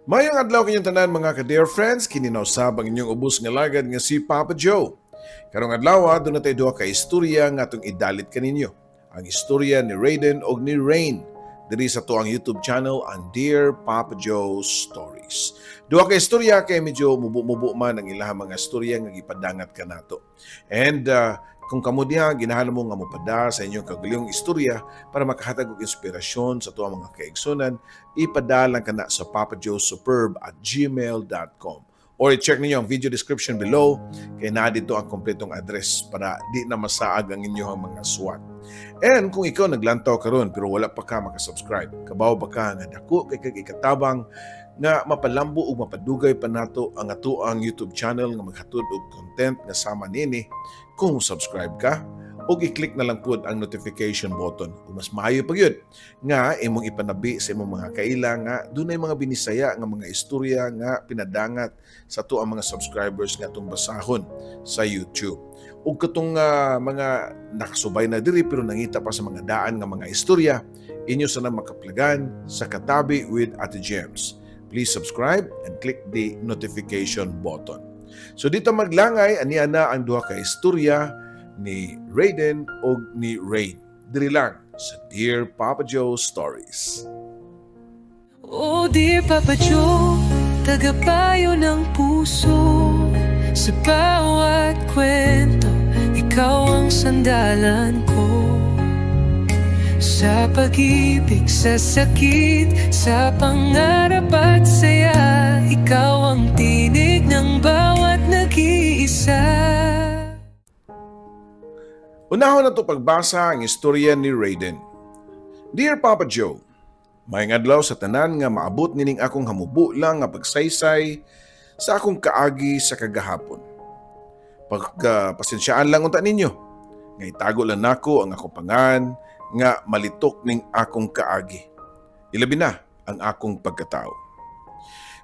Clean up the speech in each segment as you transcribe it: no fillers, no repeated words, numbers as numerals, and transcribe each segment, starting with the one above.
Maayong adlaw kaninyong tanan, mga ka-dear friends, kini na usab ang inyong ubos nga lagad nga si Papa Joe. Karong adlaw, duna tay duha ka istorya nga atong idalit kaninyo. Ang istorya ni Raiden og ni Rain diri sa atoang YouTube channel, ang Dear Papa Joe Stories. Duha ka istorya kay medyo mubo-mubo man ang ilahang mga istorya nga gipadangat kanato. And kung kamo diha ginahan mo nga mopada sa inyong kaugalingong istorya para makahatag og inspirasyon sa atoang mga kaigsunan, ipadala kana sa papajoesuperb@gmail.com or i-check ninyo ang video description below kay naa didto ang kompletong address para di na masaag ang inyong mga suwat. And kung ikaw naglantaw karon pero wala pa ka makasubscribe, kabaw ba ka nga dako kay kag ikatabang nga mapalambo ug mapadugay pa nato ang atoang YouTube channel nga maghatod og content nga sama nini kung subscribe ka ug i-click na lang pud ang notification button? Ug mas maayo pa gyud nga imong ipanabi sa imong mga kaila nga dunay mga Binisaya nga mga istorya nga pinadangat sa atoang mga subscribers nga atong basahon sa YouTube. Ug katong mga nakasubay na diri pero nangita pa sa mga daan nga mga istorya, inyo sana makaplagan sa Katabi with Ate Gems. Please subscribe and click the notification button. So dito maglangay, ania na ang duha ka istorya ni Raiden og ni Rain. Diri lang sa Dear Papa Joe Stories. Oh dear Papa Joe, tagapayo ng puso. Sa bawat kwento, ikaw ang sandalan ko. Sa pag-ibig, sa sakit, sa pangarap at saya, ikaw ang tinig ng bawat nag-iisa. Unahon nato pagbasa ang istorya ni Raiden. Dear Papa Joe, maayong adlaw sa tanan nga maabot nining akong hamubo lang nga pagsaysay sa akong kaagi sa kagahapon. Pagka pasensyaan lang unta ninyo, nga itago lang nako ang akong pangan nga malitok ning akong kaagi. Ilabi na ang akong pagkatao.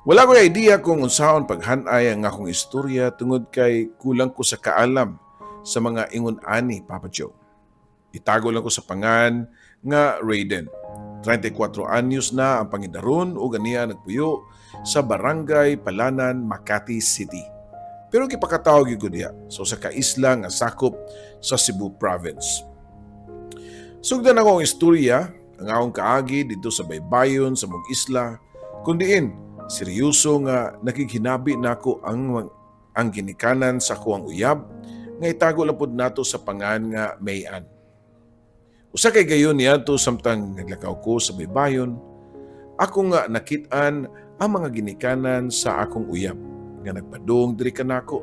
Wala ko'y idea kung unsaon paghanay ang akong istorya tungod kay kulang ko sa kaalam sa mga ingon ani, Papa Joe. Itago lang ko sa pangan nga Raiden. 34 anyos na ang pangidaron ug aniya nagpuyo sa Barangay Palanan, Makati City. Pero gipakatawag gyud ko diha sa usa ka isla nga sakop sa Cebu Province. Sugdan nako ang istorya, ang akong kaagi didto sa baybayon sa mong isla, kung diin seryoso nga nakighinabi nako ang ginikanan sa akuang uyab nga itago lang pud nato sa pangan nga Mayan. Usa kay gayon niadto, samtang naglakaw ko sa baybayon, ako nga nakit-an ang mga ginikanan sa akong uyab nga nagpadung diri kanako.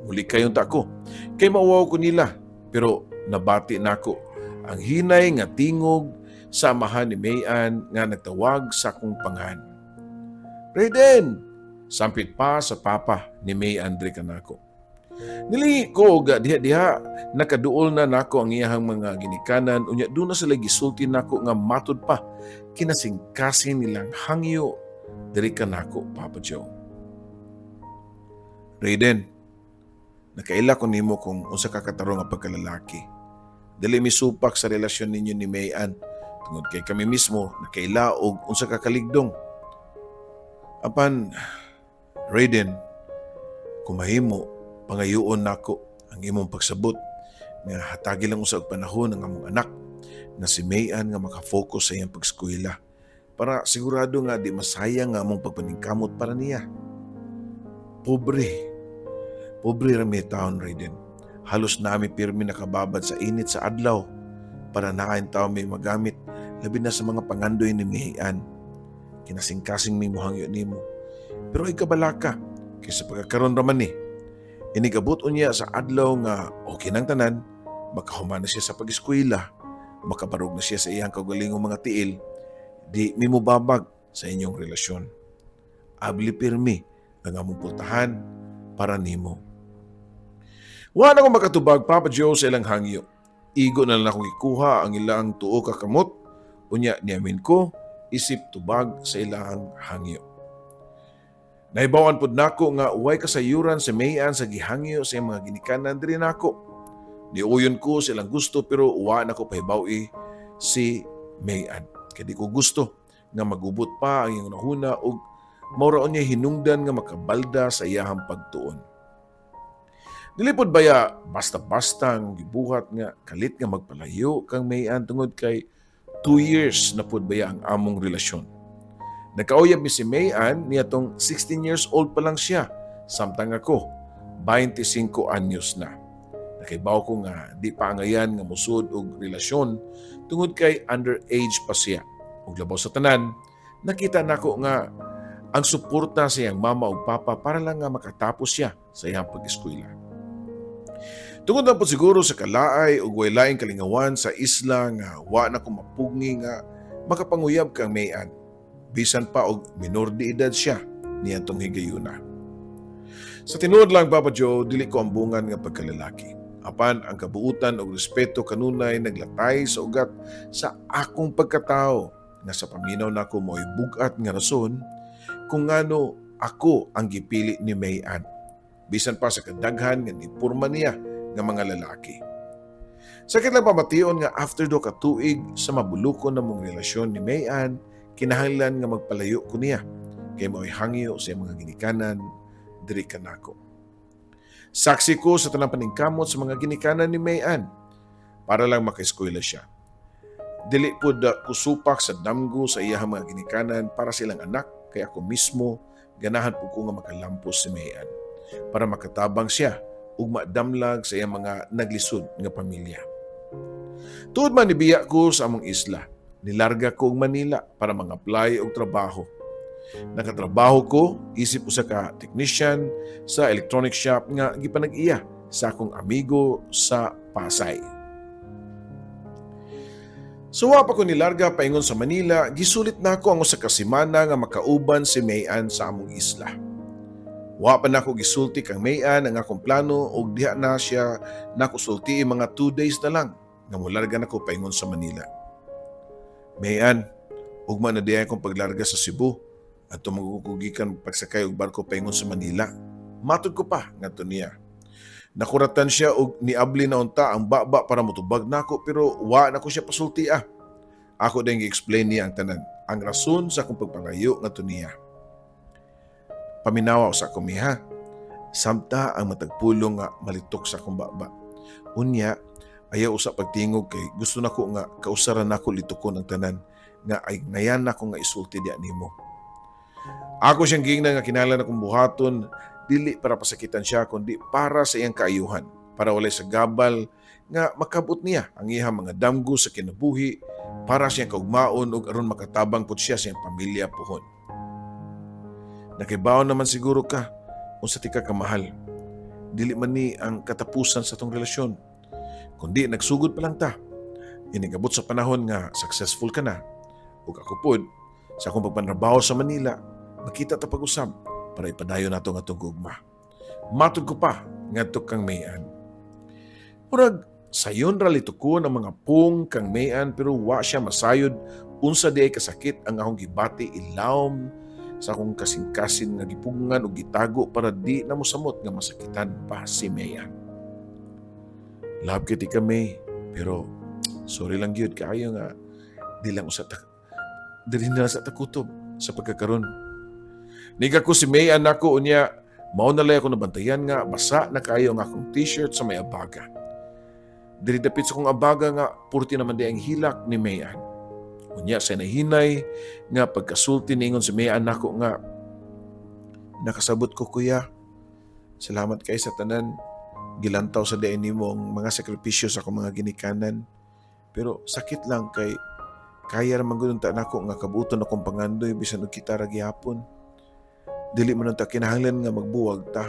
Muli kayon ta ko kay mauwaw ko nila, pero nabati nako ang hinay nga tingog sa amahan ni Mayan nga nagtawag sa akong pangan. "Raiden!" Sampit pa sa papa ni Mayan diri kanako. Nilingi ko og diha-diha nakaduol na nako ang iyahang mga ginikanan, unya duna sila gisulti nako nga matud pa kinasingkasing nilang hangyo diri kanako, Papa Joe. "Raiden, nakaila ko nimo kung unsa ka katarong nga pagkalalaki. Dili mi supak sa relasyon ninyo ni Mayan tungod kay kami mismo nakaila og unsa ka kaligdong. Apan, Raiden, kung mahimo, pangayoon nako ang imong pagsabot nga hatagi lang usa og panahon ang among anak na si Mayan nga makafocus sa iyang pagskwela para sigurado nga di masayang nga among pagpaningkamot para niya. Pobre. Pobre ra mi taon, Raiden. Halos nami pirmi nakababad sa init sa adlaw para naa intawon may magamit, labi na sa mga pangandoy ni Mayan. Kinasingkasing mi mohangyo nimo. Pero ay kabalaka kaysa pagkakaroon raman ni. Inigabot unya sa adlaw nga okay nang tanan, makahuman na siya sa pag-eskwela, makabarog na siya sa iyang kaugalingong mga tiil, di mi mobabag sa inyong relasyon. Abli pirmi ang among pultahan para nimo." Wa na ko makatubag, Papa Joe, sa ilang hangyo. Igo na lang akong ikuha ang ilang tuo ka kamot, unya niamin ko isip tubag sa ilang hangyo. Nahibawan pud nako nga way kasayuran si Mayan sa gihangyo sa iyang mga ginikanan diri nako. Niuyon ko sa ilang gusto pero wa nako pahibawi si Mayan. Kay di ko gusto Nga magubot pa ang iyang hunahuna ug mao ra unya hinungdan nga makabalda sa iyahang pagtuon. Dili pod baya basta-basta ang gibuhat nga kalit nga magpalayo kang Mayan tungod kay 2 years na pod baya ang among relasyon. Nagkauyab mi si Mayan niatong 16 years old pa lang siya, samtang ako 25 anyos na. Nakaibaw ko nga di pa angayan nga musud og relasyon tungod kay underage pa siya. Ug labaw sa tanan, nakita nako nga ang suporta sa iyang mama ug papa para lang nga makatapos siya sa iyang pag-eskwela. Tungod na po siguro sa kalaay ug way laing kalingawan sa isla nga wa na ko mapugngi nga makapanguyab kang Mayan. Bisan pa og minor de edad siya niadtong higayuna. Sa tinuod lang, Papa Joe, dili ko ambungan nga pagkalalaki. Apan ang kabuutan og respeto kanunay naglatay sa ugat sa akong pagkatao nga sa paminaw nako mo'y bug-at nga rason kung ngano ako ang gipili ni Mayan. Bisan pa sa kadaghan nga nipurma niya nga mga lalaki. Sakit lang pamation nga after 2 ka tuig sa mabulukon na mong relasyon ni Mayan, kinahanglan nga magpalayo ko niya kay mao'y hangyo sa iyang mga ginikanan diri kanako. Saksi ko sa tanang paningkamot sa mga ginikanan ni Mayan para lang makaeskwela siya. Dili pud kusupak sa damgo sa iyahang mga ginikanan para silang anak kay ako mismo ganahan pud ko nga makalampos si Mayan para makatabang siya ug madamlag sa iyang mga naglisod nga pamilya. Tuod man nibiya ko sa among isla. Nilarga ko og Manila para mag-apply og trabaho. Nakatrabaho ko isip usa ka technician sa electronic shop nga gipanag-iya sa akong amigo sa Pasay. So wa pa ko nilarga paingon sa Manila, gisulit nako ang usa ka semana nga makauban si Mayan sa among isla. Wa pa nako gisulti kang Mayan ang akong plano ug diha na siya nako sulti mga 2 days na lang nga molarga nako paingon sa Manila. "Mayan, ugma na diay akong paglarga sa Cebu at tumugugikan pagsakay og barko paingon sa Manila," matod ko pa ngadto niya. Nakuratan siya og niabli na unta ang baba para motubag nako pero wa na ko siya pasulti ah. Ako din gi-explain niya ang tanan, ang rason sa akong pagpalayo ngadto niya. "Paminawa sa ako, miha," samta ang matag pulong nga malitok sa akong baba. "Unya, ayaw usa pagtingog kay gusto nako nga kausaran nako litukon ang tanan nga ay ngayan nako nga isulti diya nimo." Ako siyang giingnan nga kinahanglan akong buhaton dili para pasakitan siya kundi para sa iyang kaayuhan, para walay sagabal nga makabot niya ang iyang mga damgo sa kinabuhi, para sa iyang kaugmaon ug aron makatabang pud siya sa iyang pamilya puhon. "Nakibaw naman siguro ka unsa tika kamahal. Dili man ni ang katapusan sa atong relasyon kundi nagsugod pa lang ta. Inigabot sa panahon nga successful ka na ug ako pod sa akong pagpanrabaho sa Manila, makita ta pag-usab para ipadayon nato ang atong gugma," matod ko pa ngadto kang Mayan. Murag sayon ra litukon ang mga pung kang Mayan pero wa siya masayod unsa di ay kasakit ang akong gibati ilawom sa akong kasing-kasin nga gipugngan ug gitago para di na mosamot nga masakitan pa si Mayan. "Love kiti kami, pero sorry lang gyud kaayo nga di lang usa ta diri na sa takutob sa pagkakaron." Niga ko si Mayan nako unya mao na lay ako nabantayan nga basa na kaayo ang akong t-shirt sa may abaga. Diri dapit sa akong abaga nga purti naman di ang hilak ni Mayan. Unya sa nahinay nga pagkasulti ningon si Mayan nako nga, "Nakasabot ko, kuya. Salamat kay sa tanan. Gilantaw sa diay nimo ang mga sakripisyo sa akong mga ginikanan. Pero sakit lang kay kaya ra man gud unta nako nga kabuton akong pangandoy bisan og kita ra gihapon. Dili man unta kinahanglan nga magbuwag ta.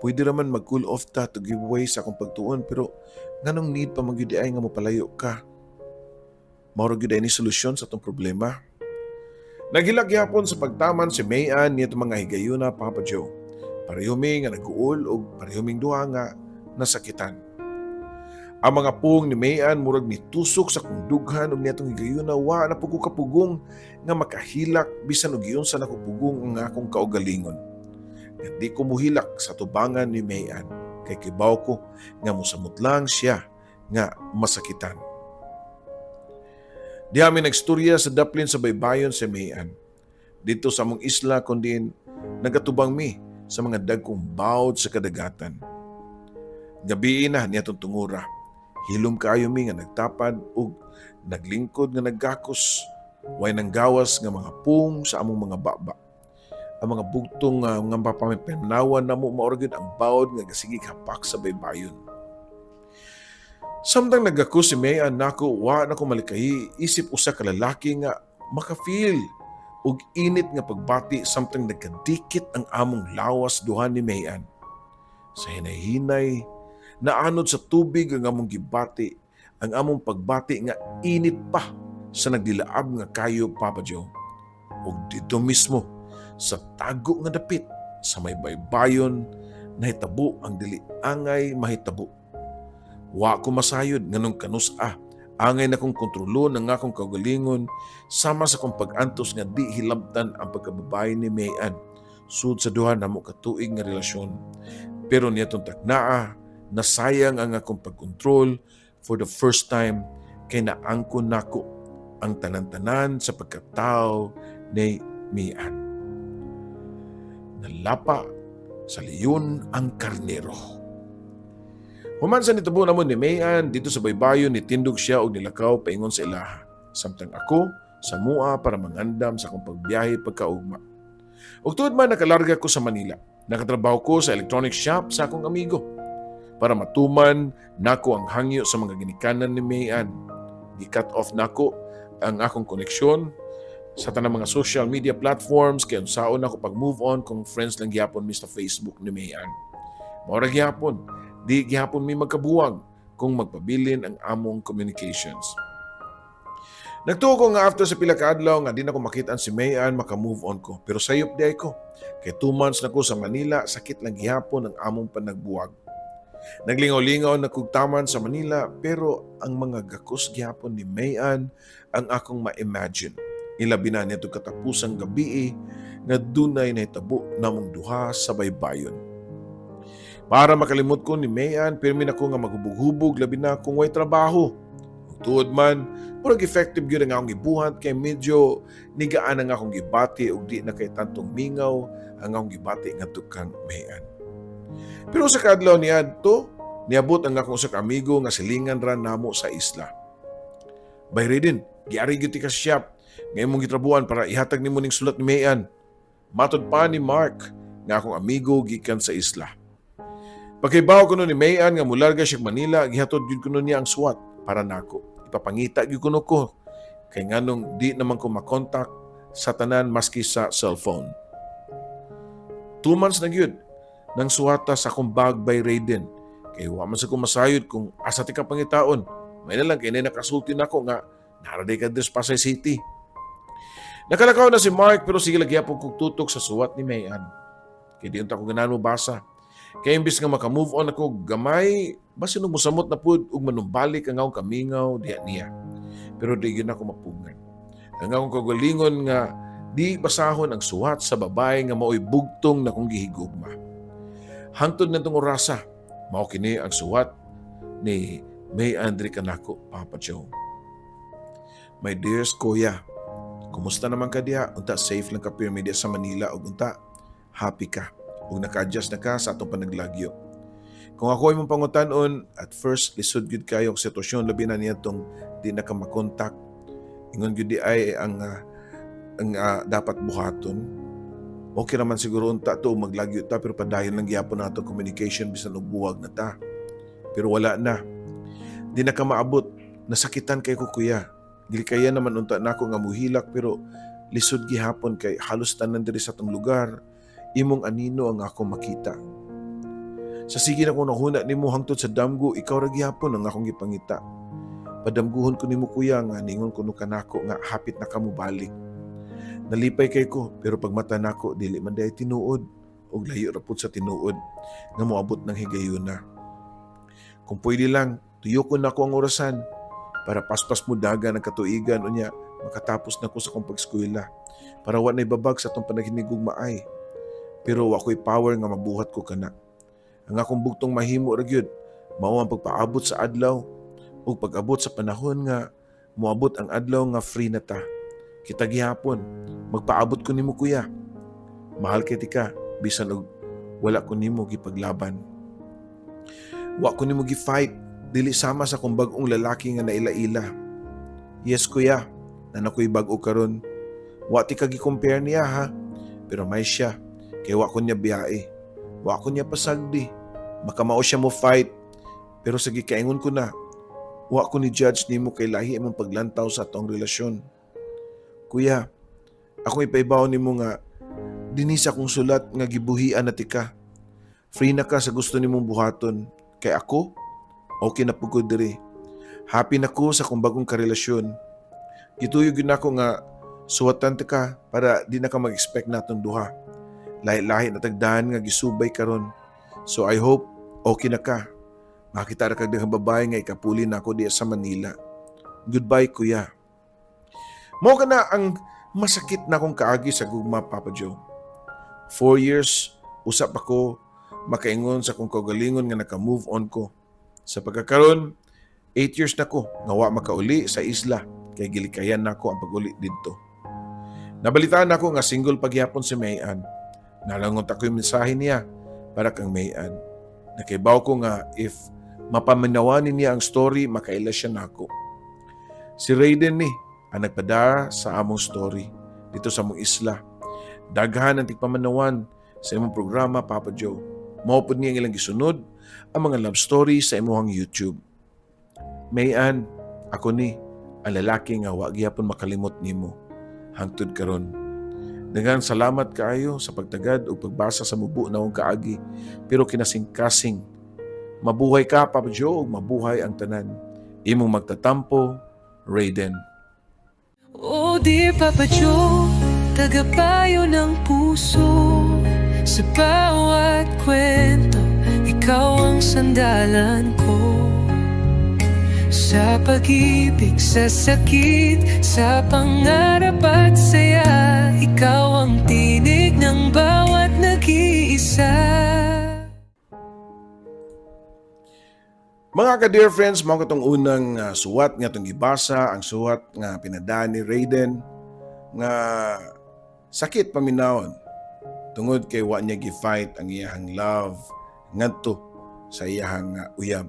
Pwede ra man mag-cool off ta to give way sa akong pagtuon pero nganong need pa man gyud ay nga mopalayo ka? Mao ra gyud ay ni solusyon sa atong problema." Naghilak gyapon sa pagtaman si Mayan niya mga higayuna, Papa Joe. Pareho mi nga nag-uol og pareho ming duha nga nasakitan. Ang mga pung ni Mayan murag nitusok sa akong dughan ug niadtong higayuna wa na pud ko kapugong nga makahilak bisan og giunsa nako pugong ang akong kaugalingon. Nga di ko muhilak sa tubangan ni Mayan kay kibaw ko nga mosamot lang siya nga masakitan. Diha mi nagstorya sa daplin sa baybayon sa Mayan. Dito sa among isla kon diin nagatubang mi sa mga dagkong bawd sa kadagatan. Gabii na niya tungura. Hilom kaayo mi nga nagtapad ug naglingkod nga naggakos. Way nang gawas nga mga pung sa among mga baba. Ang mga bugtong nga mapamipanawan namo mao ra gyud ang bawd nga gasige hapak sa baybayon. Samtang nagakos si Mayan nako, wa na ko malikayi isip usa ka lalaki nga maka-feel og init nga pagbati samtang nagkadikit ang among lawas duha ni Mayan. Sa hinay-hinay, naanod sa tubig ang among gibati, ang among pagbati nga init pa sa nagdilaab nga kayo, Papa Joe. Ug dito mismo, sa tago nga dapit, sa may baybayon, nahitabo ang dili angay mahitabo. Wa ko masayod nganong kanus-a angay na kong kontrolon ang akong kaugalingon sama sa akong pag-antos nga di hilabtan ang pagkababae ni Mayan sud sa duha namo ka tuig nga relasyon. Pero niadtong taknaa, nasayang ang akong pagkontrol for the first time kay naangkon nako ang tanan-tanan sa pagkatao ni Mayan. Nalapa sa leon ang karnero. Human sa nitabo namo ni Mayan dito sa baybayon, nitindog siya og nilakaw paingon sa ilaha. Samtang ako sa mua para mangandam sa akong pagbiyahe pagkaugma. Ug tuod man nakalarga ko sa Manila. Nakatrabaho ko sa electronic shop sa akong amigo para matuman nako ang hangyo sa mga ginikanan ni Mayan. Gi-cut off nako ang akong koneksyon sa tanang mga social media platforms kay unsaon ako pag move on kung friends lang gyapon mi sa Facebook ni Mayan? Mao ra gyapon, di gihapon mi magkabuwag kung magpabilin ang among communications. Nagtuo ko nga after sa pila ka adlaw nga di na ko makita si Mayan, maka-move on ko. Pero sayop diay ko. Kay 2 months na ko sa Manila, sakit lang gihapon ang among panagbuwag. Naglingaw-lingaw na kog taman sa Manila, pero ang mga gakos gihapon ni Mayan ang akong ma-imagine. Ilabi na niadtong katapusang gabi nga dunay nahitabo namong duha sa baybayon. Para makalimot ko ni Mayan, pirmi na ko nga maghubog-hubog labi na kung way trabaho. Ug tuod man, murag effective gyud ang akong gibuhat kay medyo nigaan ang akong gibati ug di na kay tantong mingaw ang akong gibati ngadto kang Mayan. Pero sa kaadlaw niadto, niabot ang akong usa ka amigo nga silingan ra namo sa isla. "Bay Raiden, giari gyud ti ka sa shop nga imong gitrabuhan para ihatag nimo ning sulat ni Mayan." Matod pa ni Mark nga akong amigo gikan sa isla. Pagkaibaw kuno ni Mayan nga mularga siya Manila, gihatod gyud kuno niya ang suwat para nako. Ipapangita gyud kuno ko kay nganong di naman ko makontak sa tanan maski sa cellphone. 2 months na gyud nang suwata sa akong bag, Bay Raiden. Kay wa man sa ko masayod kung asa ti ka pangitaon. May na lang kay nakasulti nako nga naa ra diay ka diri sa Pasay City. Nakalakaw na si Mark pero sige lagi gyapon kog tutok sa suwat ni Mayan. Kay di unta ko ganahan mo basa. Kay imbis nga maka-move on ako gamay, basin og mosamot na pud ug manumbalik ang akong kamingaw diha niya. Pero di gyud ako mapugngan. Ang akong kagalingon nga di basahon ang suwat sa babae nga maoy bugtong na kong gihigugma. Hangtod nitong orasa, mao kini ang suwat ni May Andre kanako, Papa Joe. "My dearest kuya, kumusta naman ka diha? Unta safe lang ka pirmi diha sa Manila ug unta happy ka ug naka-adjust na ka sa atong panaglagyo. Kung ako imong pangutan-on, at first lisod gyud kayo ang sitwasyon labi na niadtong di na ka makontak. Ingon gyud diay ang dapat buhaton. Okay naman siguro unta to maglagyo ta pero padayon lang gyapon nato communication bisan og buwag na ta. Pero wala na. Di na ka maabot. Nasakitan kay ko, kuya. Gilikayan naman unta nako nga muhilak pero lisod gihapon kay halos tanan diri sa atong lugar imong anino ang akong makita. Sa sige na kong nahuna nimo hangtod sa damgo, ikaw ra gihapon ang akong gipangita. Padamguhon ko nimo, kuya, nga ningon kuno kanako nga hapit na ka balik. Nalipay kay ko pero pag mata nako dili man diay tinuod ug layo ra pud sa tinuod nga moabot ng higayuna. Kung pwede lang, tuyokon nako ang orasan para paspas mo dagan ang katuigan unya makatapos na ko sa akong pag-eskwela para wa na'y babag sa atong panaghinigugmaay. Pero wa ko'y power nga mabuhat ko kana. Ang akong bugtong mahimo ra gyud mao ang pagpaabot sa adlaw ug pag-abot sa panahon nga Moabot ang adlaw nga free na ta. Kita gihapon. Magpaabot ko nimo, kuya. Mahal kay tika bisan og wala ko nimo gipaglaban. Wa ko nimo gi-fight, dili sama sa kung bag-ong lalaki nga naila-ila. Yes, kuya, naa na ko'y bag-o karon. Wa ti ka gi-compare niya ha. Pero may siya, kay wa ko niya biyae. Wa ko niya pasagdi. Makamao siya mo fight. Pero sa gikaingon ko na, wa ko ni judge nimo kay lahi imong paglantaw sa atong relasyon. Kuya, ako ipaibaw nimo nga dinhi sa akong sulat nga gibuhian na tika. Free na ka sa gusto nimong buhaton. Kay ako, okay na pud ko diri. Happy na ko sa akong bagong karelasyon. Gituyo gyud nako nga suwatan ta ka para di na ka mag-expect natong duha. Lahi-lahi na tagdahan nga gisubay karon. So I hope okay na ka. Makita ra kag daghang babae nga ikapuli nako diya sa Manila. Goodbye, kuya. Mao kana ang masakit na akong kaagi sa gugma, Papa Joe. 4 years usap ako makaingon sa akong kaugalingon nga naka-move on ko. Sa pagkakaron, 8 years na ko nga wa makauli sa isla kay gilikayan nako ang pag-uli didto. Nabalitaan nako nga single pagyapon si Mayan. Nalangot ako yung mensahe niya para kang Mayan. Nakaibaw ko nga if mapaminawanin niya ang story, makaila siya nako. Si Raiden ni ang nagpadara sa among story dito sa among isla. Daghan ang tigpamanawan sa imong programa, Papa Joe. Mao pud niya ang ilang gisunod ang mga love story sa imong YouTube. Mayan, ako ni ang lalaki nga wa gihapon makalimot nimo hangtod karon. Daghang salamat kaayo sa pagtagad ug pagbasa sa mubo na akong kaagi pero kinasing-kasing. Mabuhay ka, Papa Joe, ug mabuhay ang tanan. Imong magtatampo, Raiden. Oh dear Papa Joe, tagapayo ng puso. Sa bawat kwento, ikaw ang sandalan ko. Sa pag-ibig, sa sakit, sa pangarap at saya, ikaw ang tinig ng bawat nag-iisa. Mga ka-dear friends, mao katong unang suwat nga atong gibasa, ang suwat nga pinadaan ni Raiden nga sakit paminawon tungod kay wa niya gi-fight ang iyahang love ngadto sa iyahang uyab.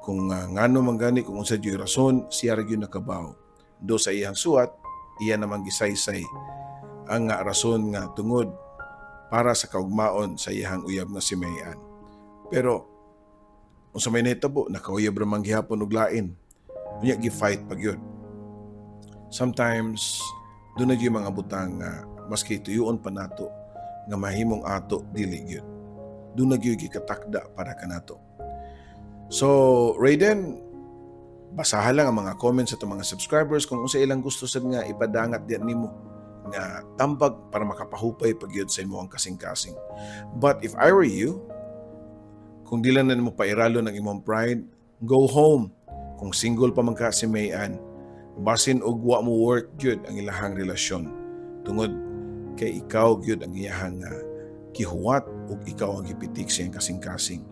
Kung ngano man gani, kung unsa gyud rason, siya ra gyud nakabaw. Do sa iyang suwat, iya namang gisaysay ang rason nga tungod para sa kaugmaon sa iyahang uyab nga si Mayan. Pero unsa may nahitabo, nakauyab ra man gihapon og lain. Unya gi-fight pa gyud. Sometimes duna gyud mga butang nga maski tuyuon pa nato nga mahimong ato, dili gyud. Duna gyud gikatakda para kanato. So, Raiden, basahan lang ang mga comments sa atong mga subscribers kung unsa ilang gusto sad nga ipadangat diyan nimo nga tambag para makapahupay pag gyud sa imong kasing-kasing. But if I were you, kung di lang na nimo pairalo ng imong pride, go home. Kung single pa man ka si Mayan, basin og wa mo work gyud ang ilahang relasyon. Tungod kay ikaw gyud ang iyahang gihuwat ug ikaw ang gipitik sa iyang kasing-kasing.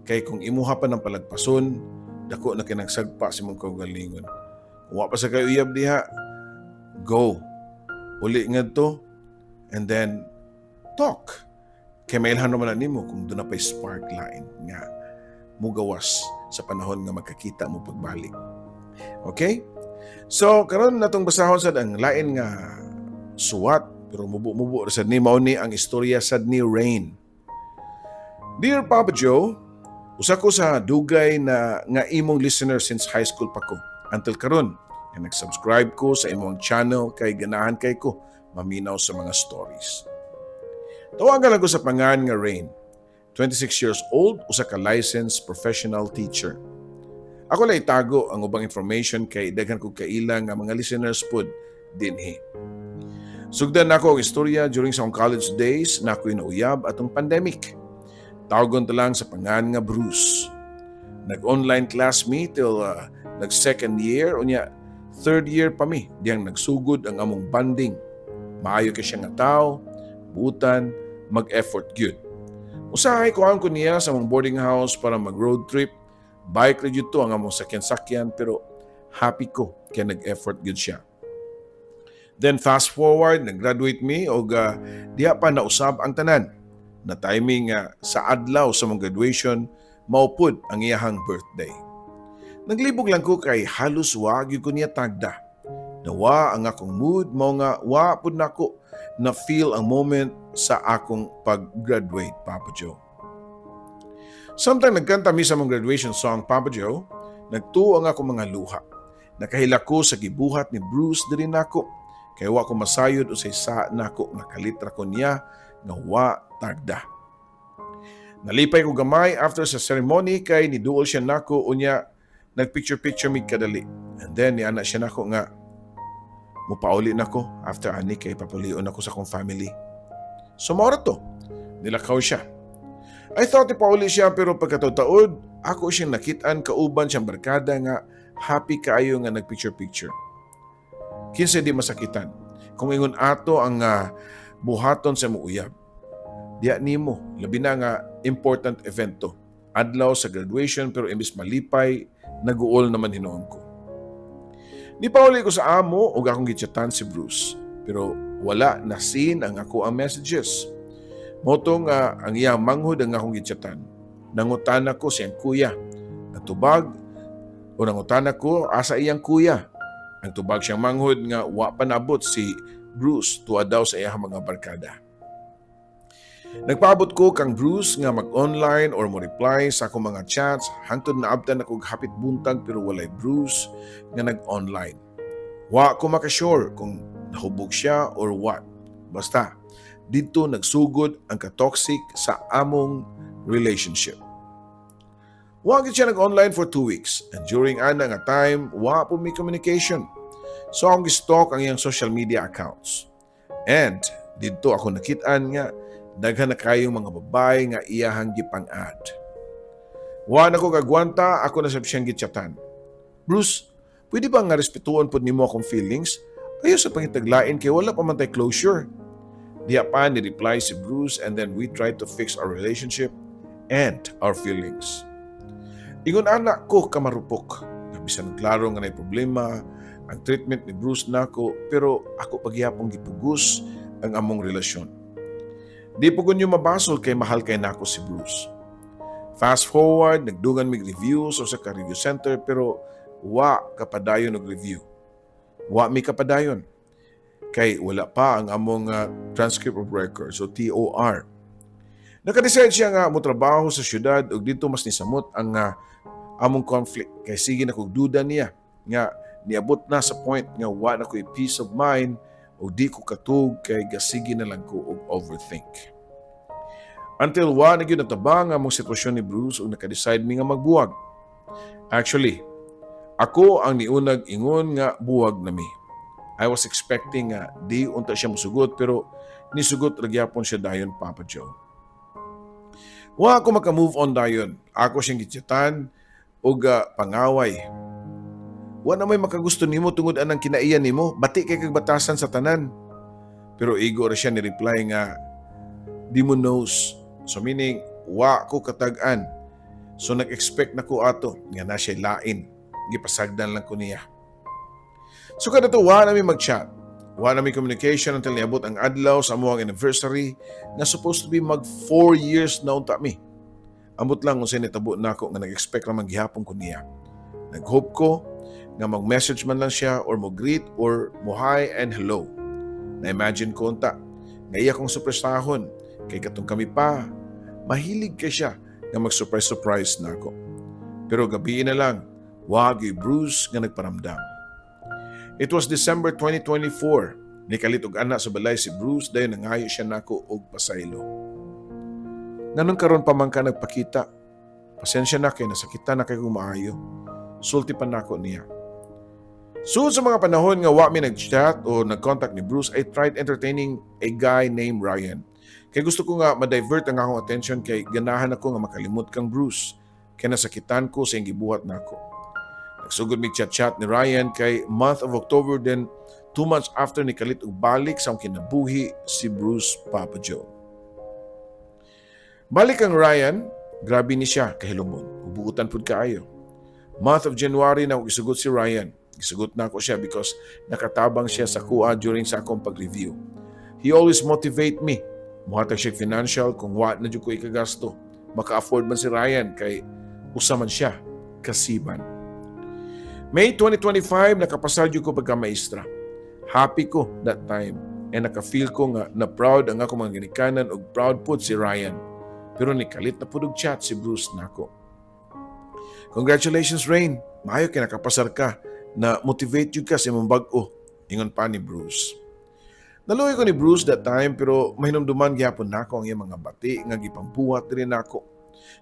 Kay kung imuha pa ng palagpason, dako na kinagsagpa sa imong kaugalingon. Kung wa pa sa kayo uyab diha, go. Uli ngadto and then talk. Kay mailhan naman na nimo kung duna pa'y spark lain nga mugawas sa panahon nga magkakita mo pagbalik. Okay? So, karon natong basahon sad ang lain nga suwat pero mubo-mubo ra sad ni. Mao ni ang istorya sad ni Rain. Dear Papa Joe, usa ko sa dugay na nga imong listener since high school pa ko until karon nga nag-subscribe ko sa imong channel kay ganahan kay ko maminaw sa mga stories. Tawagan lang ko sa pangan nga Rain. 26 years old, usa ka licensed professional teacher. Ako lang itago ang ubang information kay daghan kog kaila nga mga listeners pud dinhi. Sugdan nako ang istorya during sa akong college days na ako'y nauyab atong pandemic. Tawagon ta lang sa pangan nga Bruce. Nag-online class mi till nag second year, unya third year pa mi diyang nagsugod ang among bonding. Maayo kay siya nga tao, buutan, mag-effort gyud. Usahay kuhaan ko niya sa among boarding house para mag road trip. Bike ra jud to ang among sakyan-sakyan pero Happy ko kay nag-effort gyud siya. Then fast forward, nag-graduate mi og diha pa nausab ang tanan. Na timing nga sa adlaw sa among graduation mao pud ang iyahang birthday. Naglibog lang ko kay halos wa gyud ko niya tagda. Nawa ang akong mood, mao nga wa pud nako na feel ang moment sa akong pag-graduate, Papa Joe. Samtang nagkanta mi sa among graduation song, Papa Joe, nagtuo ang akong mga luha. Nakahilak ko sa gibuhat ni Bruce diri nako. Kay wa ko masayod unsay sa nako nga kalit ra ko niya nga wa tagda. Nalipay ko gamay after sa ceremony kay niduol siya nako, unya nagpicture-picture mig kadali. And then niana siya nako nga mupauli nako after ani kay papulion ako sa akong family. So mao ra to. Nilakaw siya. I thought ipauli siya, pero pagkataod-taod, ako siyang nakitaan kauban siyang barkada nga happy kaayo nga nagpicture-picture. Kinsa di masakitan kung ingon ato ang buhaton sa imong uyab? Diya nimo, labi na nga important event to. Adlaw sa graduation, pero imbis malipay, naguol naman hinuon ko. Nipauli ko sa amo ug akong gichatan si Bruce. Pero wala na seen ang ako ang messages. Mao to nga ang iyang manghod ang akong gichatan. Nangutana ko siyang kuya. Natubag o nangutana ko asa iyang kuya. Ang tubag siyang manghod nga wa pa naabot si Bruce, tuwa daw sa iyang mga barkada. Nagpaabot ko kang Bruce nga mag-online or mo reply sa akong mga chats hangtod naabtan ako og hapit buntag, pero walay Bruce nga nag-online. Wa ko makasure kung nahubog siya or what. Basta, didto nagsugod ang katoxic sa among relationship. Wa gid siya nag-online for 2 weeks and during ana nga time, wa po may communication. So akong gi-stalk ang iyang social media accounts. And didto ako nakitaan nga daghan na kayong mga babae nga iyahang gipang-add. Wa na ko kagwanta, ako na sab siyang gichatan. "Bruce, pwede ba nga respetuon pod nimo akong feelings? Ayaw sa pangitag lain kay wala pa man tay closure." Diya pa ni reply si Bruce and then we tried to fix our relationship and our feelings. Ingon ana ko kamarupok. Na bisan klaro nga nay problema ang treatment ni Bruce nako, pero ako pagyapong gipugos ang among relasyon. Di po ko mabasol kay mahal kay nako si Bruce. Fast forward, nagdugan mig review sa ka review center, pero wa kapadayon og review. Wa mi kapadayon kay wala pa ang among transcript of records o TOR. Nakadecide siya nga motrabaho sa syudad ug dito mas nisamot ang among conflict kay sige na kog duda niya nga niabot na sa point nga wa na ko'y peace of mind ug di ko katug kay gasige na lang ko og overthink. Until wa na gyud natabang ang among sitwasyon ni Bruce ug nakadecide mi nga magbuwag. Actually, ako ang niunag ingon nga buwag na mi. I was expecting nga di unta siya musugot, pero nisugot ra gyapon siya dayon, Papa Joe. Wa ako maka-move on dayon. Ako siyang gichatan og pangaway. "Wa na may makagusto nimo tungod anang kinaiyan nimo, bati kay kag batasan sa tanan." Pero igo ra siya ni reply nga di mo knows. So meaning wa ko katag-an. So nag-expect na ko ato nga na siya lain. Gipasagdan lang ko niya. So kada to wa na mi mag-chat. Wa na mi communication until niabot ang adlaw sa among anniversary na supposed to be mag 4 years na unta mi. Ambot lang kung nitabo nako nga nag-expect ra man gihapon ko niya. Nag-hope ko nga mag-message man lang siya or mo-greet or mo hi and hello. Na-imagine ko unta nga iya kong surpresahon kay katong kami pa, mahilig kay siya nga mag-surprise-surprise nako. Pero gabi na lang, wa gyud Bruce nga nagparamdam. It was December 2024. Nikalit og ana sa balay si Bruce, dayon nangayo siya nako og pasaylo. "Nganong karon pa man ka nagpakita? Pasensya na kay nasakitan na kay kung maayo." Sulti pa nako niya. Sud sa mga panahon nga wa mi nag-chat o nag-contact ni Bruce, I tried entertaining a guy named Ryan. Kay gusto ko nga ma-divert ang akong attention kay ganahan ako nga makalimot kang Bruce. Kay nasakitan ko sa iyang gibuhat nako. Nagsugod mig chat-chat ni Ryan kay month of October, then 2 months after nikalit og balik sa akong kinabuhi si Bruce, Papa Joe. Balik ang Ryan, grabe ni siya kahilumon. Ubuutan pud kaayo. Month of January na isugot si Ryan. Gisugot nako siya because nakatabang siya sa akoa during sa akong pag-review. He always motivate me. Muhatag siya financial kung wa na jud ko ikagasto. Maka-afford man si Ryan kay usa man siya kasiban. May 2025, nakapasar jud ko pagka-maestra. Happy ko that time and naka-feel ko nga na proud ang akong mga ginikanan ug proud pud si Ryan. Pero nikalit na pud og chat si Bruce nako. "Congratulations, Rain. Maayo kay nakapasar ka. Na motivate jud ka sa imong bag-o," ingon pa ni Bruce. Naluoy ko ni Bruce that time, pero mahinumduman gihapon nako ang iyang mga bati nga gipambuhat diri nako.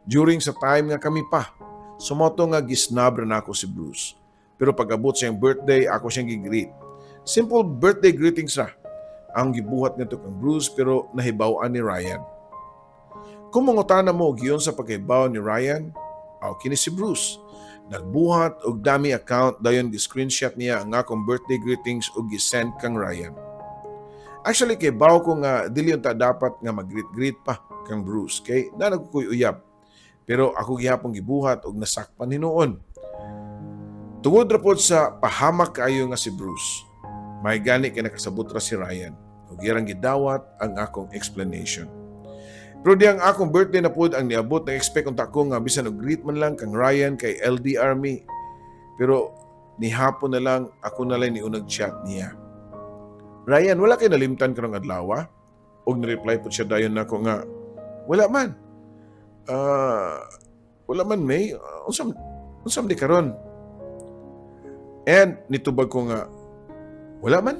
During sa time nga kami pa, so mao to nga gisnab ra nako si Bruce. Pero pag-abot sa iyang birthday, ako siyang gi-greet. Simple birthday greetings ra ang gibuhat nito kang Bruce, pero nahibaw-an ni Ryan. Kung mangutana mo og giunsa pagkahibaw ni Ryan, aw, kini si Bruce. Nagbuhat og dummy account, dayon gi-screenshot niya ang akong birthday greetings ug gi-send kang Ryan. Actually, kahibaw ko nga dili unta dapat nga mag-greet-greet pa kang Bruce kay naa na ko'y uyab. Pero ako gihapon gibuhat og nasakpan hinuon. Tungod ra pod sa pahamak kaayo nga si Bruce. May gani kay nakasabot ra si Ryan ug iyang gidawat ang akong explanation. Pero di ang akong birthday na pod ang niabot, nag-expect unta ko nga bisan og greet man lang kang Ryan kay LDR mi. Pero nihapon na lang, ako na lang ni unang chat niya. "Ryan, wala kay nalimtan karong adlaw?" Og ni-reply po siya dayon nako nga, "Wala man. Ah, wala man, May. Unsa man di karon?" And nitubag ko nga, "Wala man.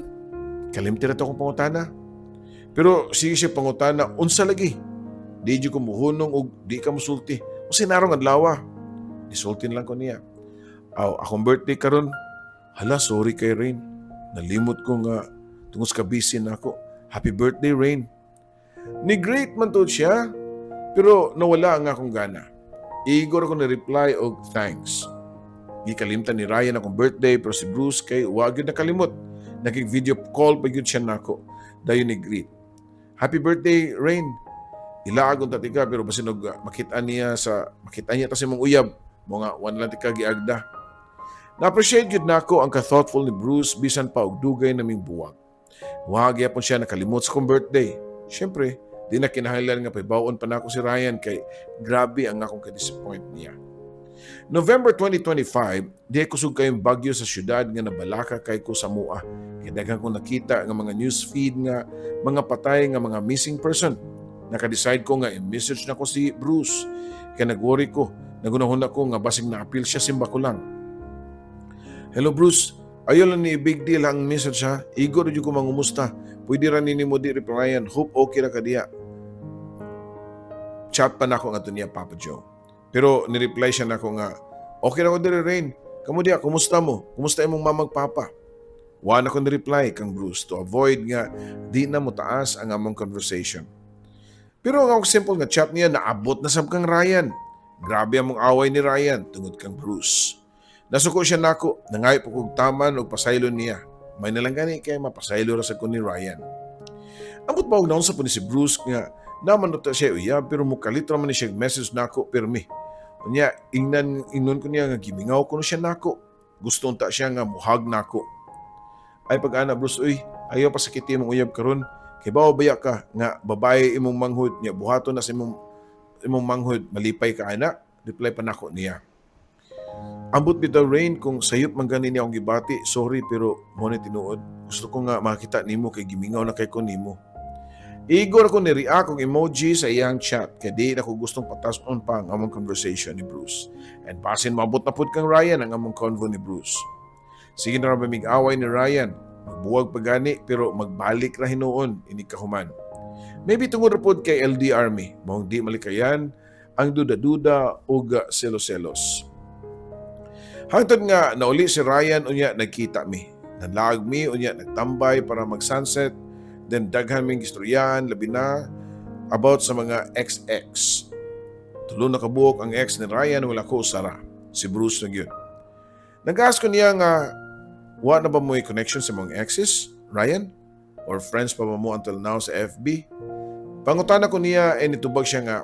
Kalimti ra to akong pangutana." Pero sige siya pangutana, "Unsa lagi? Di jud ko muhunong og di ka musulti. Unsa narong adlaw?" Nisulti lang ko niya. "Aw, akong birthday karon." "Hala, sorry kay Rain. Nalimot ko nga tungod sa busy na ako. Happy birthday, Rain." Ni-greet man to siya, pero nawala ang akong gana. Igor ako ni-reply og thanks. Gikalimtan ni Ryan akong birthday, pero si Bruce kay wa gyud nakalimot. Nakig-video call pa gyud siya nako. Dayon ni-greet. "Happy birthday, Rain. Ilaag unta tika, pero basin og makita niya ta sa imong uyab mga one lang tika giagda." Na-appreciate gyud nako ang ka-thoughtful ni Bruce bisan pa og dugay naming buwag. Wa gyapon siya nakalimot sa akong birthday. Siyempre, di na kinahanglan nga pahibawon pa nako si Ryan kay grabe ang akong ka-disappoint niya. November 2025, di kusog kayong bagyo sa syudad nga nabalaka kay ko sa mua. Kay daghan kong nakita nga mga news feed nga mga patay nga mga missing person. Naka-decide ko nga i-message na ko si Bruce. Kay nag-worry ko, nagunahuna ko nga basig naapil siya simba ko lang. "Hello Bruce, ayaw lang ni big deal ang message ha. Igo ra jud ko mangumusta. Pwede ra ni nimo di replyan. Hope okay ra ka diya." Chat pa nako nga niya, Papa Joe. Pero ni-reply siya nako nga, "Okay ra ko diri, Rain. Kamo diya, kumusta mo? Kumusta imong mamag papa?" Wa na ko ni-reply kang Bruce to avoid nga di na mo taas ang among conversation. Pero ang akong simple nga chat niya naabot na sab kang Ryan. Grabe among away ni Ryan tungod kang Bruce. Nasuko siya nako, nangayo pa kog taman og pasaylo niya. May nalang gani kay mapasaylo ra sa ko ni Ryan. Ambot ba og naunsa po ni si Bruce nga naman ta siya uyab, pero mukalit ra man ni siya message nako pirmi. Unya ingnan ingnon ko niya nga gimingaw ko no siya nako. Gusto unta siya nga muhag nako. "Ay pag ana, Bruce, uy, ayaw pasakiti imong uyab karon. Kay bawo baya ka nga babae imong manghud niya, buhaton na sa imong manghud, malipay ka ana?" Reply pa nako niya. "Ambot bitaw, Rain, kung sayop man gani niya akong gibati, sorry, pero mo ni tinuod. Gusto ko nga makita nimo kay gimingaw na kay ko nimo." Igor ako ni react og emoji sa iyang chat kay di na ko gustong patas-on pa ang among conversation ni Bruce. And basin maabot na pud kang Ryan ang among convo ni Bruce. Sige na ra ba mig away ni Ryan. Magbuwag pa gani, pero magbalik ra hinuon inig kahuman. Maybe tungod ra pod kay LDR mi, maong di malikayan ang duda-duda ug selos-selos. Hangtod nga nauli si Ryan, unya nagkita mi. Nanlaag mi, unya nagtambay para mag-sunset, then daghan ming gistoryahan, labi na about sa mga XX. Tulo na kabuok ang ex ni Ryan, wala ko usara. Si Bruce na gyud. Nag-ask ko niya nga, "Wa na ba mo connection sa mga exes, Ryan? Or friends pa ba mo until now sa FB?" Pangutana ko niya eh nitubag siya nga,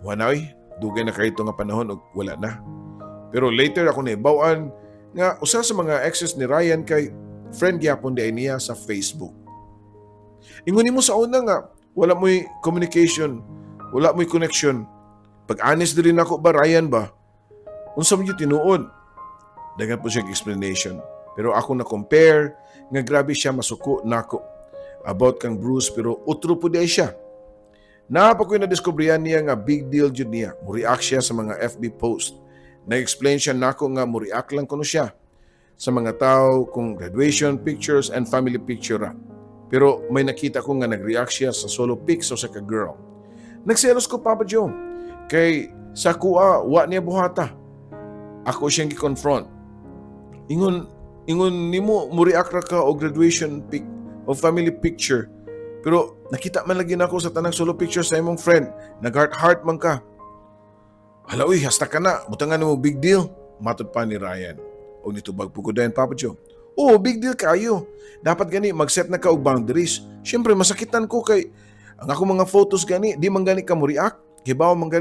"Wa na oy, dugay na kaayo nga panahon og wala na." Pero later ako nahibaw-an Nga usa sa mga exes ni Ryan kay friend gyapon diay niya sa Facebook. Ingon nimo sa una nga wala mo'y communication, wala mo'y connection. Pag honest diri nako ba, Ryan ba? Unsa man gyud tinuod? Daghan po siya explanation. Pero ako na compare nga grabe siya masuko nako about kang Bruce, pero utro po diay siya. Naa pa ko'y nadiskubrihan niya nga big deal jud niya. Mo-react siya sa mga FB post. Na-explain siya nako nga mo-react lang kuno siya sa mga tao kung graduation pictures and family picture ra. Pero may nakita ko nga nag-react siya sa solo pics sa ka girl. Nagselos ko, Papa Joe. Kay sa kuha, wa niya buhata. Ako siyang gi-confront. Ingon nimo mo-react ra ka og graduation pic o family picture. Pero nakita man lagi nako sa tanang solo picture sa imong friend. Nag-heart heart man ka. Hala uy, hasta ka na. Butangan mo big deal. Matod pa ni Ryan. O nitubag po ko dayon, Papa Joe. Oo, big deal kayo. Dapat gani mag-set na ka og boundaries. Siyempre masakitan ko kay ang ako mga photos gani, di man gani ka mo react. Kibaw man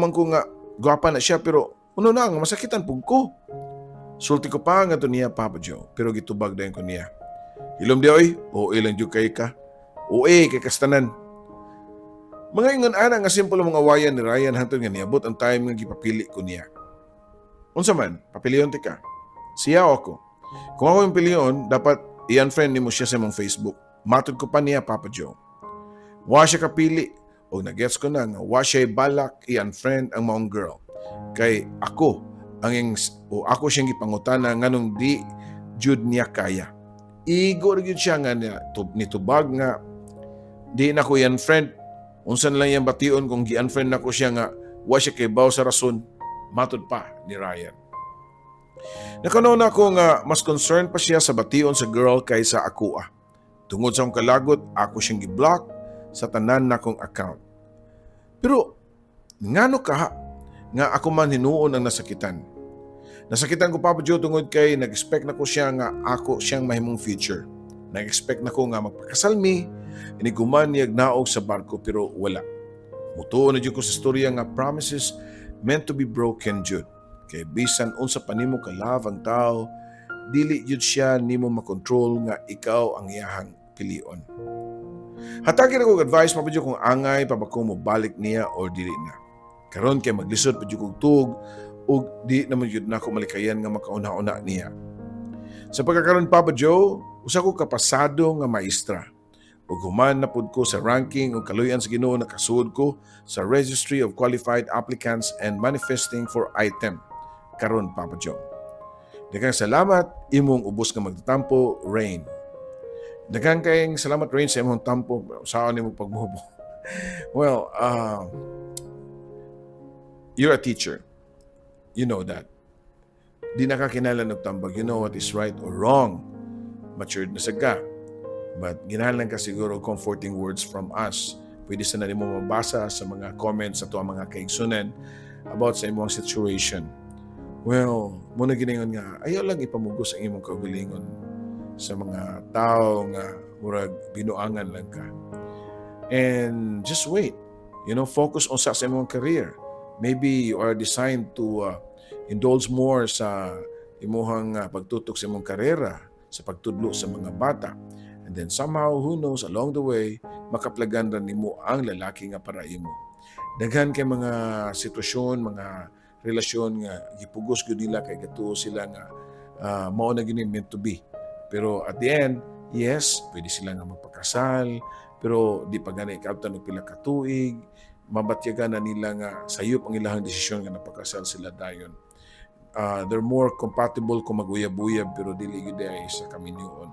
ko nga gwapa na siya, pero uno na nga masakitan pug ko. Sulti ko pa nga to niya, Papa Joe, pero gitubag dayon ko niya. Hilom di oy, o ilang jud kay ka. O eh, kay kastanan. Mga ingon ana nga simple ang mga awayan ni Ryan hangtod nga niabot ang time nga gipapili ko niya. Unsa man, papilion ti ka. Siya o ako. Kung ako yung pilion, dapat i-unfriend nimo siya sa imong Facebook. Matod ko pa niya, Papa Joe. Wa siya kapili o nagets ko na nga wa siya balak i-unfriend ang maong girl. Kay ako ang ing, o ako siyang gipangutana nganong di jud niya kaya. Igo ra gyud siya nga niya, nitubag nga di na ko i-unfriend. Unsa na lang iyang bation kung gi-unfriend nako siya nga wa siya kibaw sa rason, matod pa ni Ryan. Nakano na ako nga mas concerned pa siya sa bation sa girl kaysa ako ah. Tungod sa akong kalagot, ako siyang gi-block sa tanan nakong account. Pero ngano ka nga ako man hinuon ang nasakitan? Nasakitan ko, Papa Joe, tungod kay nag-expect na ko siya nga ako siyang mahimong future. Nag-expect na ko nga magpakasal mi, iniguman niyag naog sa barko, pero wala. Mutuo na jud ko sa istorya nga promises meant to be broken jud. Kay bisan unsa pa nimo ka love ang tao, dili jud siya nimo makontrol nga ikaw ang iyahang pilion. Hatagi ra kog advice, Papa Joe, kung angay pa ba ko mo balik niya or dili na. Karon kay maglisod pa jud kog tuog ug di naman jud nako malikayan nga makauna-una niya. Sa pagkakaron, Papa Joe, usa ko kapasado nga maestra. Ug human na pud ko sa ranking ug kaluyan sa Ginoo nakasuod ko sa Registry of Qualified Applicants and manifesting for item karon, Papa Joe. Daghang salamat, imong ubos nga magtatampo, Rain. Daghang kayong salamat, Rain, sa imong tampo saan nimo pagmubo. Well, you're a teacher. You know that. Di nakakinahanglan og tambag. You know what is right or wrong. Matured na sa ka. But ginahanglan ka siguro comforting words from us. Pwede sa na nimo mabasa sa mga comments sa tuang mga kaigsunan about sa imong situation. Well, muna giningon nga ayaw lang ipamugos ang imong kaugalingon sa mga tao nga murag binuangan lang ka. And just wait. Focus on sa imong career. Maybe you are designed to indulge more sa imuhang pagtutok sa imong karera, sa pagtudlo sa mga bata. And then somehow, who knows, along the way, makaplagan ra nimo ang lalaki nga para imo. Daghan kay mga sitwasyon, mga relasyon nga gipugos gyud nila kay gatuo sila nga mao na gyud ni meant to be. Pero at the end, yes, pwede sila nga magpakasal, pero di pa gani kaabtan og pila ka tuig, mabatyagan na nila nga sayop ang ilahang desisyon nga napakasal sila dayon. They're more compatible kung maguyab-uyab, pero dili gyud ay sa kaminyoon.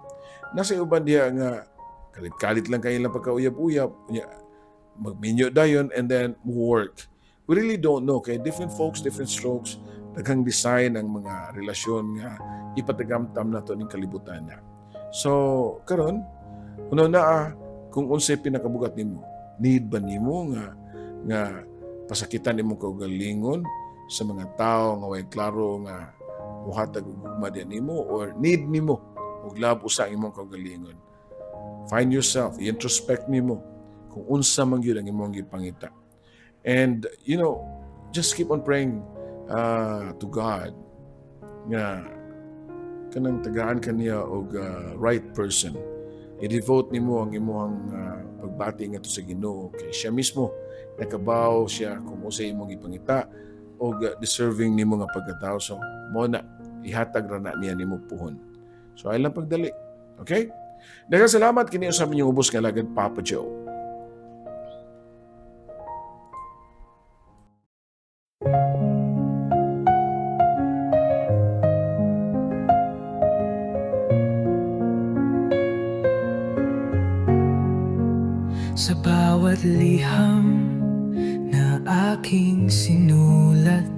Nasa uban diha nga kalit-kalit lang kay ilang pagkauyab-uyab, unya magminyo dayon and then work. We really don't know kay different folks, different strokes, daghang design ang mga relasyon nga ipatagamtam nato ning kalibutan na. So karon, una na kung unsay pinakabugat nimo, need ba nimo nga pasakitan imong kaugalingon sa mga tao nga way klaro nga muhatag og gugma diha nimo, or need nimo og love usa ang imong kaugalingon? Find yourself, i-introspect nimo kung unsa man gyud ang imong gipangita. And just keep on praying to God. Nga kanang tagaan kaniya og right person. I-devote nimo ang imong pagbati ngadto sa Ginoo kay siya mismo nakabaw siya kung unsay imong ipangita og deserving nimo nga pagkatao. So mo na ihatag ra na niya nimo puhon. So ay lang pagdali. Okay? Daghang salamat. Kini usab inyong ubos nga alagad, Papa Joe. Sa bawat liham na aking sinulat,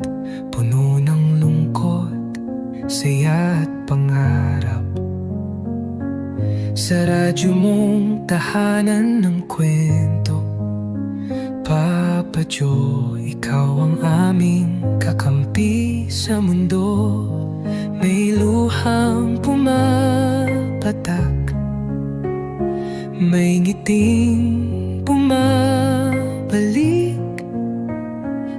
puno ng lungkot, saya at pangarap. Sa radyo mong tahanan ng kwento, Papa Joe, ikaw ang aming kakampi sa mundo. May luhang pumapatak, may ngiting bumabalik.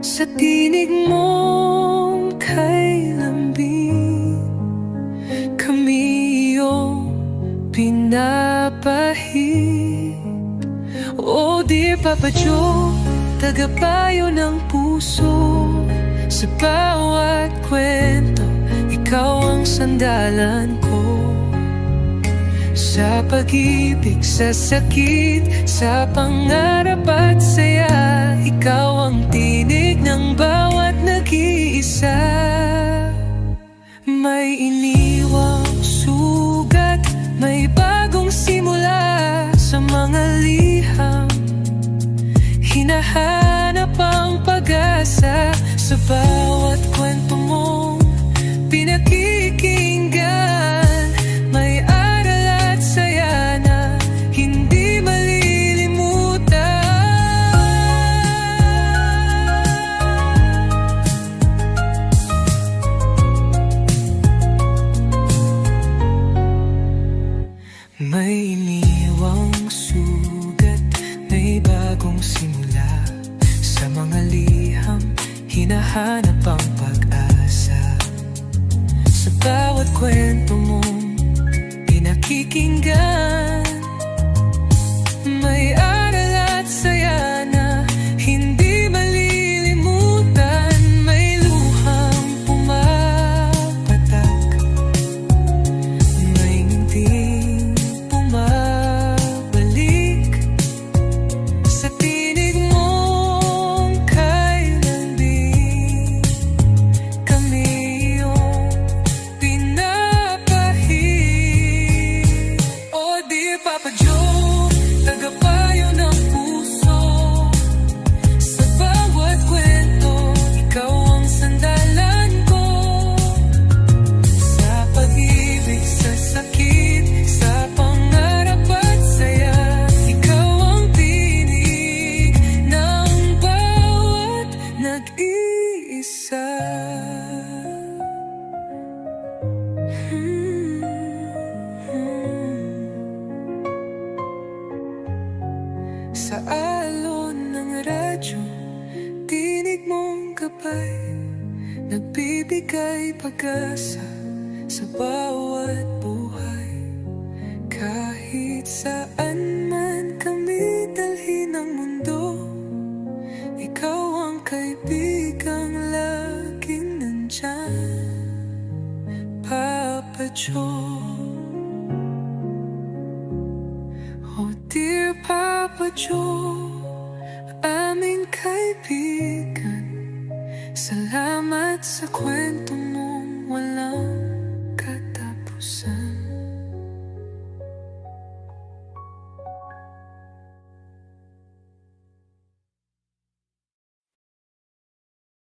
Sa tinig mong kay lambing, kami iyong pinapahid. Oh dear Papa Joe, tagapayo ng puso. Sa bawat kwento, ikaw ang sandalan ko. Sa pag-ibig, sa sakit, sa pangarap at saya, ikaw ang tinig ng bawat nag-iisa. May iniwang sugat, may bagong simula. Sa mga liham, hinahanap ang pag-asa. Sa bawat kwento mong pinakikinggan, may aral at saya na hindi malilimutan. May iniwang sugat, may bagong simula. Sa mga liham, hinahanap ang pag-asa. Sa bawat kwento mong pinakikinggan, may aral at saya na hindi malilimutan. May luhang pumapatak, may ngiting bumabalik. Sa tinig mong kay lambing, kami iyong pinapahid. Oh dear Papa Joe, tagapayo ng puso. Sa bawat kwento, ikaw ang sandalan ko. Sa pag-ibig, sa sakit, sa pangarap at saya, ikaw ang tinig ng bawat nag-iisa. Sa alon ng radyo, tinig mong gabay, nagbibigay pag-asa sa bawat buhay. Kahit saan man kami dalhin ng mundo, ikaw ang kaibigang laging nandyan, Papa Joe. Oh dear Papa Joe, aming kaibigan, salamat sa kwento mong walang katapusan.